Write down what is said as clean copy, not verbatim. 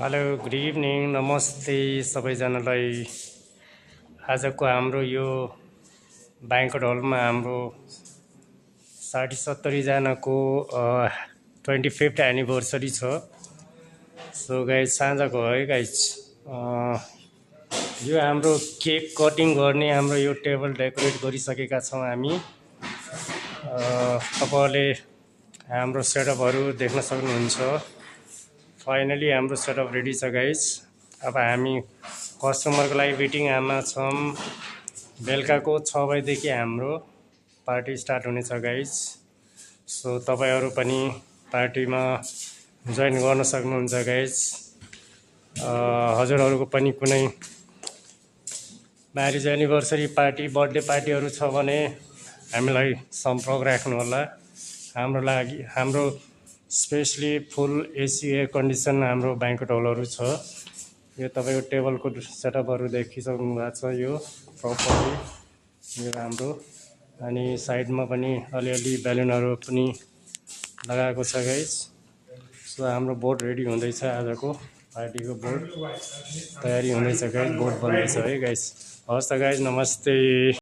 Hello good evening नमस्ते सबैजनालाई। आजको हाम्रो यो ब्याङ्कट हलमा हाम्रो 70-जनाको 25th एनिभर्सरी छ। सो गाइज साँझको है गाइज यो हाम्रो केक कटिङ गर्ने हाम्रो यो टेबल डेकोरेट गरिसकेका छौँ हामी। तपाईँहरूले हाम्रो सेटअपहरू देख्न सक्नुहुन्छ। फाइनली हाम्रो सेटअप रेडी छ गाइज। अब हामी कस्टमरको लागि वेटिङमा छौँ। बेलुकाको 6 बजेदेखि हाम्रो पार्टी स्टार्ट हुनेछ गाइज। सो तपाईँहरू पनि पार्टीमा जोइन गर्न सक्नुहुन्छ गाइज। हजुरहरूको पनि कुनै म्यारेज एनिभर्सरी पार्टी बर्थडे पार्टीहरू छ भने हामीलाई सम्पर्क राख्नुहोला। हाम्रो स्पेसली फुल एसी एयर कन्डिसन हाम्रो ब्याङ्कट हलहरू छ। यो तपाईँको टेबलको सेटअपहरू देखिसक्नु भएको छ। यो प्रपरली यो हाम्रो अनि साइडमा पनि अलिअलि बेलुनहरू पनि लगाएको छ गाइज। सो हाम्रो बोर्ड रेडी हुँदैछ। आजको पार्टीको बोर्ड तयारी हुँदैछ गाइज। बोर्ड बन्दैछ है गाइज। हस् त गाइज नमस्ते।